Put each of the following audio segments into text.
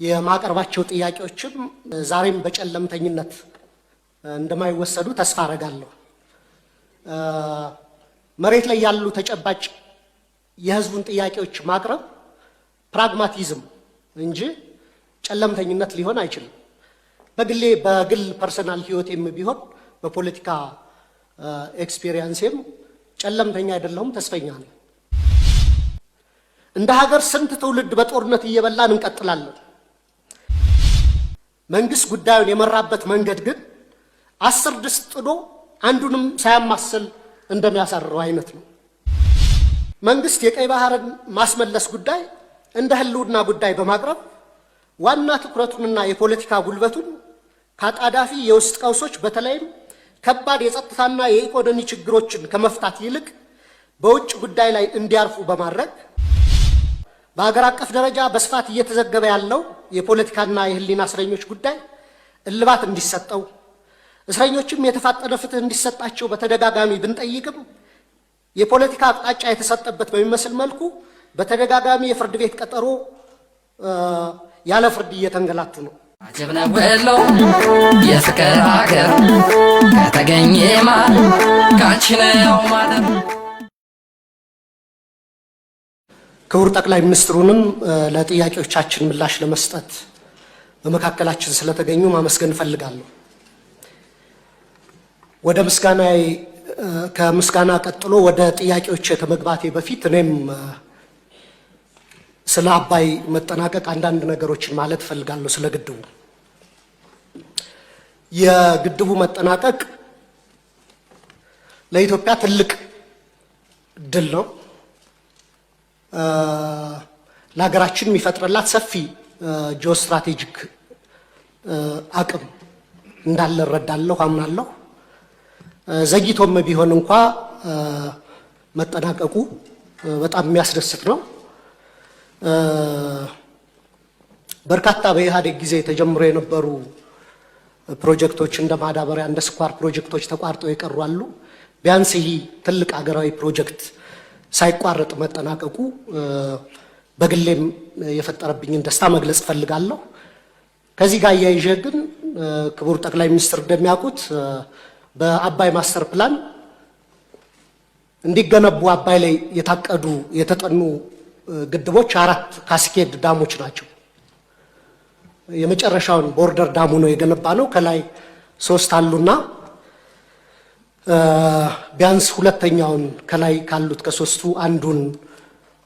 የማቀርባቸው ጥያቄዎችም ዛሬም በጨለምተኝነት እንደማይወሰዱ ተስፋ አረጋለሁ። መሬት ላይ ያሉ ተጨባጭ የሕዝቡን ጥያቄዎች ማቅረብ pragmatism እንጂ ጨለምተኝነት ሊሆን አይችልም። በግሌ በግል personal ህይወቴም ቢሆን በፖለቲካ experience ኤም ጨለምተኛ አይደለሁም፣ ተስፈኛ ነኝ። እንደ ሀገር ስንት ትውልድ በጦርነት እየበላን እንቀጥላለን? መንግስት ጉዳዩን የመራበት መንገድ ግን 10 ድስት ጥዶ አንዱንም ሳያማስል እንደሚያሳርረው አይነት ነው። መንግስት የቀይ ባህርን ማስመለስ ጉዳይ እንደ ህልውና ጉዳይ በማቅረብ ዋና ትኩረቱንና የፖለቲካ ጉልበቱን ከአጣዳፊ የውስጥ ቀውሶች፣ በተለይም ከባድ የጸጥታና የኢኮኖሚ ችግሮችን ከመፍታት ይልቅ በውጭ ጉዳይ ላይ እንዲያርፉ በማድረግ፣ በሀገር አቀፍ ደረጃ በስፋት እየተዘገበ ያለው የፖለቲካና የህሊና እስረኞች ጉዳይ እልባት እንዲሰጠው፣ እስረኞችም የተፋጠነ ፍትህ እንዲሰጣቸው በተደጋጋሚ ብንጠይቅም፣ የፖለቲካ አቅጣጫ የተሰጠበት በሚመስል መልኩ በተደጋጋሚ የፍርድ ቤት ቀጠሮ ያለ ፍርድ እየተንገላቱ ነው። አጀብ ነው ወሎ የፍቅር አገር፣ ከተገኘማ ካንቺ ነው ማደር። ክቡር ጠቅላይ ሚኒስትሩንም ለጥያቄዎቻችን ምላሽ ለመስጠት በመካከላችን ስለተገኙ ማመስገን እፈልጋለሁ። ወደ ምስጋና ከምስጋና ቀጥሎ ወደ ጥያቄዎች ከመግባቴ በፊት እኔም ስለ አባይ መጠናቀቅ አንዳንድ ነገሮችን ማለት እፈልጋለሁ። ስለ ግድቡ፣ የግድቡ መጠናቀቅ ለኢትዮጵያ ትልቅ ድል ነው። ለሀገራችን የሚፈጥርላት ሰፊ geostrategic አቅም እንዳለ እረዳለሁ፣ አምናለሁ። ዘግይቶም ቢሆን እንኳ መጠናቀቁ በጣም የሚያስደስት ነው። በርካታ በኢህአዴግ ጊዜ ተጀምሮ የነበሩ ፕሮጀክቶች እንደ ማዳበሪያ፣ እንደ ስኳር ፕሮጀክቶች ተቋርጠው የቀሩ አሉ። ቢያንስ ይህ ትልቅ ሀገራዊ ፕሮጀክት ሳይቋረጥ መጠናቀቁ በግሌም የፈጠረብኝን ደስታ መግለጽ እፈልጋለሁ። ከዚህ ጋር አያይዤ ግን ክቡር ጠቅላይ ሚኒስትር እንደሚያውቁት በአባይ master plan እንዲገነቡ አባይ ላይ የታቀዱ የተጠኑ ግድቦች አራት cascade dam ኦች ናቸው። የመጨረሻውን border dam ኡ ነው የገነባነው። ከላይ ሶስት አሉና ቢያንስ ሁለተኛውን ከላይ ካሉት ከሶስቱ አንዱን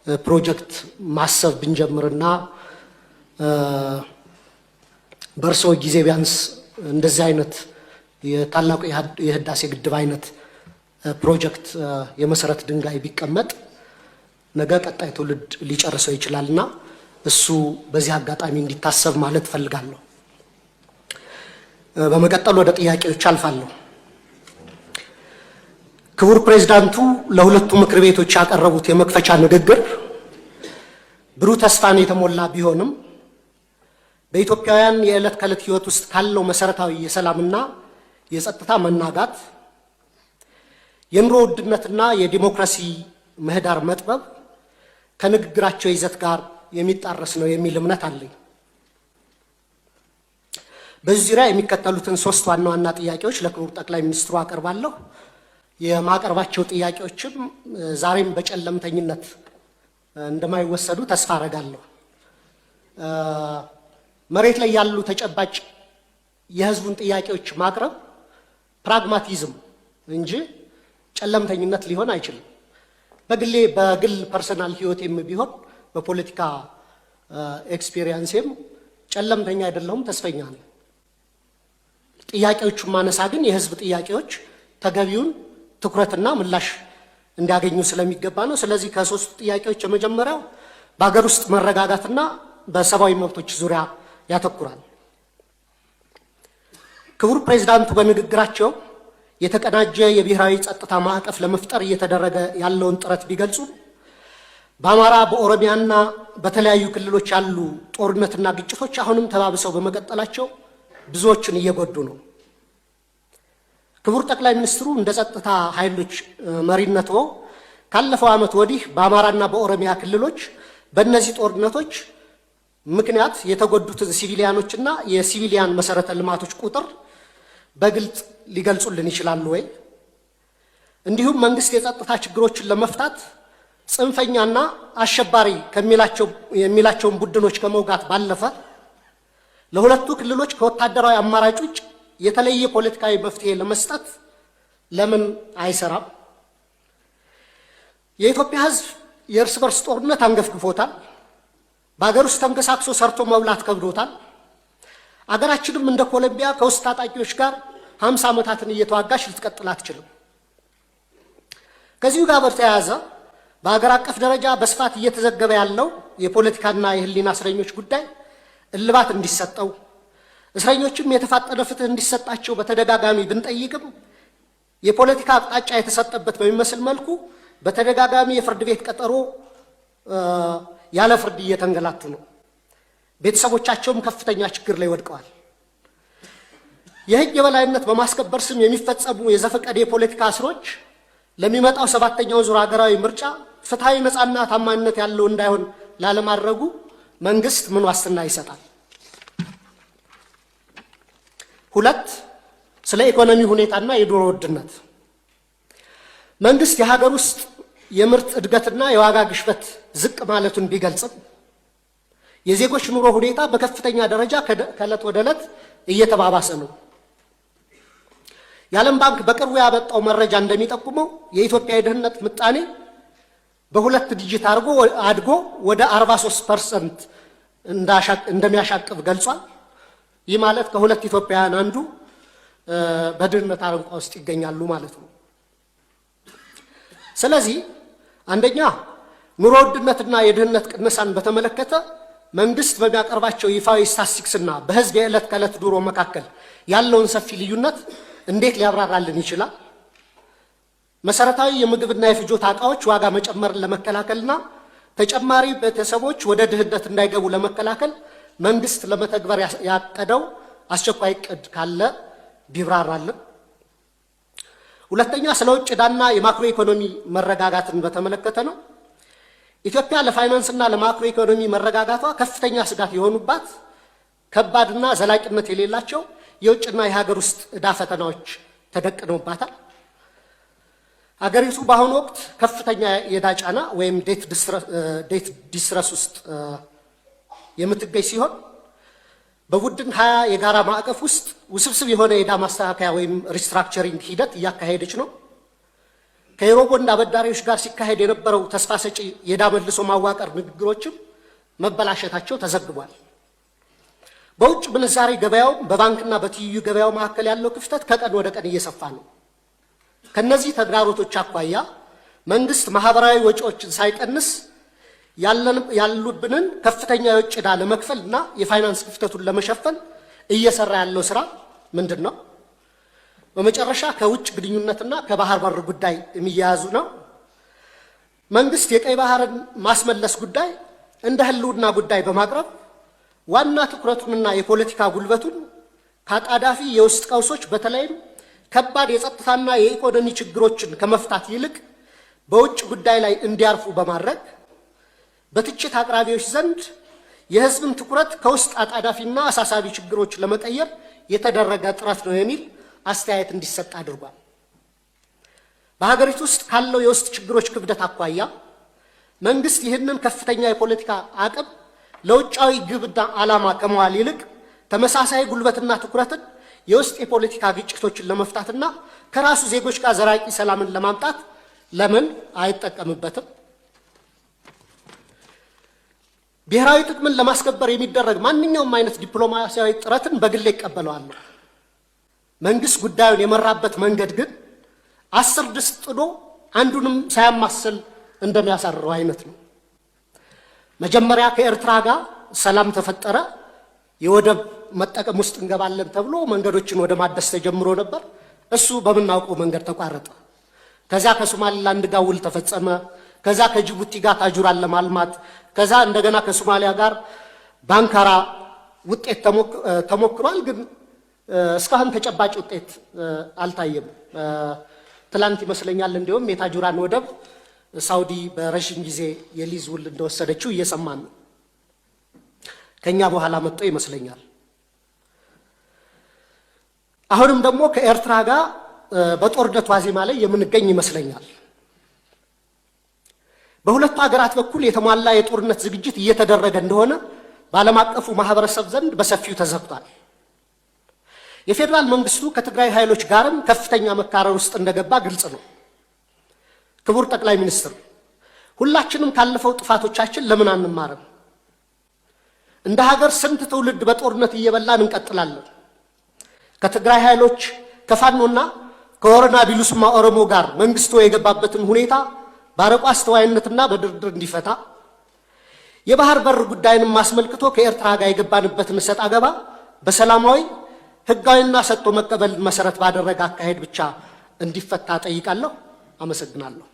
ፕሮጀክት ማሰብ ብንጀምርና በእርስዎ ጊዜ ቢያንስ እንደዚህ አይነት የታላቁ የህዳሴ ግድብ አይነት ፕሮጀክት የመሰረት ድንጋይ ቢቀመጥ ነገ ቀጣይ ትውልድ ሊጨርሰው ይችላልና እሱ በዚህ አጋጣሚ እንዲታሰብ ማለት እፈልጋለሁ። በመቀጠል ወደ ጥያቄዎች አልፋለሁ። ክቡር ፕሬዝዳንቱ ለሁለቱ ምክር ቤቶች ያቀረቡት የመክፈቻ ንግግር ብሩህ ተስፋን የተሞላ ቢሆንም በኢትዮጵያውያን የዕለት ከዕለት ሕይወት ውስጥ ካለው መሰረታዊ የሰላምና የጸጥታ መናጋት፣ የኑሮ ውድነትና የዲሞክራሲ ምህዳር መጥበብ ከንግግራቸው ይዘት ጋር የሚጣረስ ነው የሚል እምነት አለኝ። በዚህ ዙሪያ የሚከተሉትን ሶስት ዋና ዋና ጥያቄዎች ለክቡር ጠቅላይ ሚኒስትሩ አቀርባለሁ። የማቀርባቸው ጥያቄዎችም ዛሬም በጨለምተኝነት እንደማይወሰዱ ተስፋ አረጋለሁ። መሬት ላይ ያሉ ተጨባጭ የሕዝቡን ጥያቄዎች ማቅረብ pragmatism እንጂ ጨለምተኝነት ሊሆን አይችልም። በግሌ በግል personal ህይወቴም ቢሆን በፖለቲካ experience ኤም ጨለምተኛ አይደለሁም፣ ተስፈኛ ነኝ። ጥያቄዎቹን ማነሳ ግን የህዝብ ጥያቄዎች ተገቢውን ትኩረትና ምላሽ እንዲያገኙ ስለሚገባ ነው። ስለዚህ ከሶስቱ ጥያቄዎች የመጀመሪያው በሀገር ውስጥ መረጋጋትና በሰብአዊ መብቶች ዙሪያ ያተኩራል። ክቡር ፕሬዚዳንቱ በንግግራቸው የተቀናጀ የብሔራዊ ጸጥታ ማዕቀፍ ለመፍጠር እየተደረገ ያለውን ጥረት ቢገልጹም፣ በአማራ፣ በኦሮሚያና በተለያዩ ክልሎች ያሉ ጦርነትና ግጭቶች አሁንም ተባብሰው በመቀጠላቸው ብዙዎችን እየጎዱ ነው። ክቡር ጠቅላይ ሚኒስትሩ እንደ ጸጥታ ኃይሎች መሪነትዎ ካለፈው ዓመት ወዲህ በአማራና በኦሮሚያ ክልሎች በእነዚህ ጦርነቶች ምክንያት የተጎዱትን civilian ኦችና የ civilian መሰረተ ልማቶች ቁጥር በግልጽ ሊገልጹልን ይችላሉ ወይ? እንዲሁም መንግስት የጸጥታ ችግሮችን ለመፍታት ጽንፈኛና አሸባሪ የሚላቸውን ቡድኖች ከመውጋት ባለፈ ለሁለቱ ክልሎች ከወታደራዊ አማራጭ ውጭ የተለየ ፖለቲካዊ መፍትሄ ለመስጠት ለምን አይሰራም? የኢትዮጵያ ሕዝብ የእርስ በርስ ጦርነት አንገፍግፎታል። በሀገር ውስጥ ተንቀሳቅሶ ሰርቶ መብላት ከብዶታል። አገራችንም እንደ ኮሎምቢያ ከውስጥ ታጣቂዎች ጋር 50 ዓመታትን እየተዋጋች ልትቀጥል አትችልም። ከዚሁ ጋር በተያያዘ በሀገር አቀፍ ደረጃ በስፋት እየተዘገበ ያለው የፖለቲካና የሕሊና እስረኞች ጉዳይ እልባት እንዲሰጠው፣ እስረኞችም የተፋጠነ ፍትህ እንዲሰጣቸው በተደጋጋሚ ብንጠይቅም የፖለቲካ አቅጣጫ የተሰጠበት በሚመስል መልኩ በተደጋጋሚ የፍርድ ቤት ቀጠሮ ያለ ፍርድ እየተንገላቱ ነው። ቤተሰቦቻቸውም ከፍተኛ ችግር ላይ ወድቀዋል። የሕግ የበላይነት በማስከበር ስም የሚፈጸሙ የዘፈቀደ የፖለቲካ እስሮች ለሚመጣው ሰባተኛው ዙር ሀገራዊ ምርጫ ፍትሐዊ፣ ነፃና ታማኝነት ያለው እንዳይሆን ላለማድረጉ መንግስት ምን ዋስትና ይሰጣል? ሁለት፣ ስለ ኢኮኖሚ ሁኔታና የኑሮ ውድነት። መንግስት የሀገር ውስጥ የምርት እድገትና የዋጋ ግሽበት ዝቅ ማለቱን ቢገልጽም የዜጎች ኑሮ ሁኔታ በከፍተኛ ደረጃ ከዕለት ወደ ዕለት እየተባባሰ ነው። የዓለም ባንክ በቅርቡ ያወጣው መረጃ እንደሚጠቁመው የኢትዮጵያ የድህነት ምጣኔ በሁለት digit አድርጎ አድጎ ወደ 43% እንደሚያሻቅብ ገልጿል። ይህ ማለት ከሁለት ኢትዮጵያውያን አንዱ በድህነት አረንቋ ውስጥ ይገኛሉ ማለት ነው። ስለዚህ አንደኛ፣ ኑሮ ውድነትና የድህነት ቅነሳን በተመለከተ መንግስት በሚያቀርባቸው ይፋዊ ስታትስቲክስና በህዝብ የዕለት ከዕለት ኑሮ መካከል ያለውን ሰፊ ልዩነት እንዴት ሊያብራራልን ይችላል? መሰረታዊ የምግብና የፍጆታ ዕቃዎች ዋጋ መጨመርን ለመከላከልና ተጨማሪ ቤተሰቦች ወደ ድህነት እንዳይገቡ ለመከላከል መንግስት ለመተግበር ያቀደው አስቸኳይ እቅድ ካለ ቢብራራልን። ሁለተኛ፣ ስለ ውጭ ዕዳና የማክሮ ኢኮኖሚ መረጋጋትን በተመለከተ ነው። ኢትዮጵያ ለፋይናንስና ለማክሮ ኢኮኖሚ መረጋጋቷ ከፍተኛ ስጋት የሆኑባት ከባድና ዘላቂነት የሌላቸው የውጭና የሀገር ውስጥ ዕዳ ፈተናዎች ተደቅነውባታል። አገሪቱ በአሁኑ ወቅት ከፍተኛ የዕዳ ጫና ወይም debt distress ውስጥ የምትገኝ ሲሆን በቡድን 20 የጋራ ማዕቀፍ ውስጥ ውስብስብ የሆነ የዕዳ ማስተካከያ ወይም restructuring ሂደት እያካሄደች ነው። ከዩሮቦንድ አበዳሪዎች ጋር ሲካሄድ የነበረው ተስፋ ሰጪ የዕዳ መልሶ ማዋቀር ንግግሮችም መበላሸታቸው ተዘግቧል። በውጭ ምንዛሬ ገበያው በባንክና በትይዩ ገበያው መካከል ያለው ክፍተት ከቀን ወደ ቀን እየሰፋ ነው። ከነዚህ ተግዳሮቶች አኳያ መንግስት ማህበራዊ ወጪዎችን ሳይቀንስ ያሉብንን ከፍተኛ የውጭ ዕዳ ለመክፈል እና የፋይናንስ ክፍተቱን ለመሸፈን እየሰራ ያለው ስራ ምንድን ነው? በመጨረሻ ከውጭ ግንኙነትና ከባህር በር ጉዳይ የሚያያዙ ነው። መንግስት የቀይ ባህርን ማስመለስ ጉዳይ እንደ ህልውና ጉዳይ በማቅረብ ዋና ትኩረቱንና የፖለቲካ ጉልበቱን ከአጣዳፊ የውስጥ ቀውሶች፣ በተለይም ከባድ የጸጥታና የኢኮኖሚ ችግሮችን ከመፍታት ይልቅ በውጭ ጉዳይ ላይ እንዲያርፉ በማድረግ በትችት አቅራቢዎች ዘንድ የህዝብን ትኩረት ከውስጥ አጣዳፊና አሳሳቢ ችግሮች ለመቀየር የተደረገ ጥረት ነው የሚል አስተያየት እንዲሰጥ አድርጓል። በሀገሪቱ ውስጥ ካለው የውስጥ ችግሮች ክብደት አኳያ መንግስት ይህንን ከፍተኛ የፖለቲካ አቅም ለውጫዊ ግብና ዓላማ ከመዋል ይልቅ ተመሳሳይ ጉልበትና ትኩረትን የውስጥ የፖለቲካ ግጭቶችን ለመፍታትና ከራሱ ዜጎች ጋር ዘላቂ ሰላምን ለማምጣት ለምን አይጠቀምበትም? ብሔራዊ ጥቅምን ለማስከበር የሚደረግ ማንኛውም አይነት ዲፕሎማሲያዊ ጥረትን በግሌ እቀበለዋለሁ። መንግስት ጉዳዩን የመራበት መንገድ ግን 10 ድስት ጥዶ አንዱንም ሳያማስል እንደሚያሳርረው አይነት ነው። መጀመሪያ ከኤርትራ ጋር ሰላም ተፈጠረ። የወደብ መጠቀም ውስጥ እንገባለን ተብሎ መንገዶችን ወደ ማደስ ተጀምሮ ነበር። እሱ በምናውቀው መንገድ ተቋረጠ። ከዛ ከሶማሊላንድ ጋር ውል ተፈጸመ። ከዛ ከጅቡቲ ጋር ታጁራን ለማልማት፣ ከዛ እንደገና ከሶማሊያ ጋር በአንካራ ውጤት ተሞክሯል። ግን እስካሁን ተጨባጭ ውጤት አልታየም። ትላንት ይመስለኛል እንዲሁም የታጁራን ወደብ ሳውዲ በረዥም ጊዜ የሊዝ ውል እንደወሰደችው እየሰማን ነው። ከኛ በኋላ መጥቶ ይመስለኛል። አሁንም ደግሞ ከኤርትራ ጋር በጦርነት ዋዜማ ላይ የምንገኝ ይመስለኛል። በሁለቱ ሀገራት በኩል የተሟላ የጦርነት ዝግጅት እየተደረገ እንደሆነ በዓለም አቀፉ ማህበረሰብ ዘንድ በሰፊው ተዘግቷል። የፌዴራል መንግስቱ ከትግራይ ኃይሎች ጋርም ከፍተኛ መካረር ውስጥ እንደገባ ግልጽ ነው። ክቡር ጠቅላይ ሚኒስትር፣ ሁላችንም ካለፈው ጥፋቶቻችን ለምን አንማርም? እንደ ሀገር ስንት ትውልድ በጦርነት እየበላን እንቀጥላለን? ከትግራይ ኃይሎች ከፋኖና ከወረና ቢሉስማ ኦሮሞ ጋር መንግስቱ የገባበትን ሁኔታ በአርቆ አስተዋይነትና በድርድር እንዲፈታ፣ የባህር በር ጉዳይንም አስመልክቶ ከኤርትራ ጋር የገባንበትን እሰጥ አገባ በሰላማዊ፣ ህጋዊና ሰጥቶ መቀበል መሰረት ባደረገ አካሄድ ብቻ እንዲፈታ ጠይቃለሁ። አመሰግናለሁ።